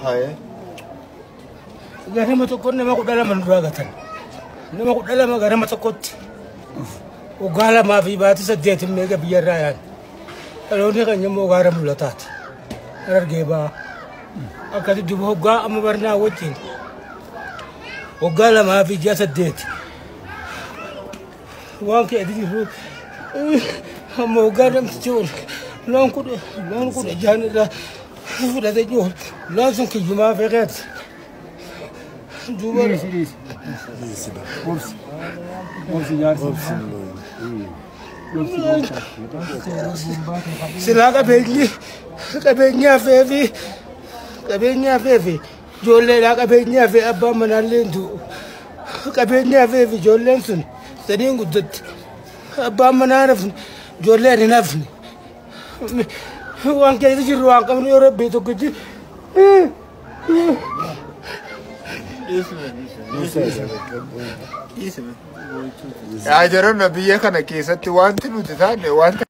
Haye. Ganama tokko nama 12 nu gatan. Nama 12 ganama tokkotti. Waggaa 2 fi baatii 8 meeqa biyyarraa yaa'an. Dhaloonni keenya immoo gaara mul'ataati. Harargee ba'aa. Akkasitti duuba hoggaa amma barnaa wajjin. Waggaa 2 fi ji'a 8. Waan kee jiru amma hoggaa namtichi ol loon 16 irraa fudhatee jiru loon sun kiyyumaa feqeeti. Duuba silaa qabeenyi hafee fi qabeenya hafee fi ijoolleedhaa qabeenya hafee abbaan manaallee hin du'u. Qabeenya hafee fi ijoolleen sun sadiin guddatti. Abbaan manaa hafne ijoolleen hin hafne. Waan keessa jirru waan qabnu yoo rabbii tokkichi. Yaa jiran biyya kana keessatti wanti nuti taane wanta.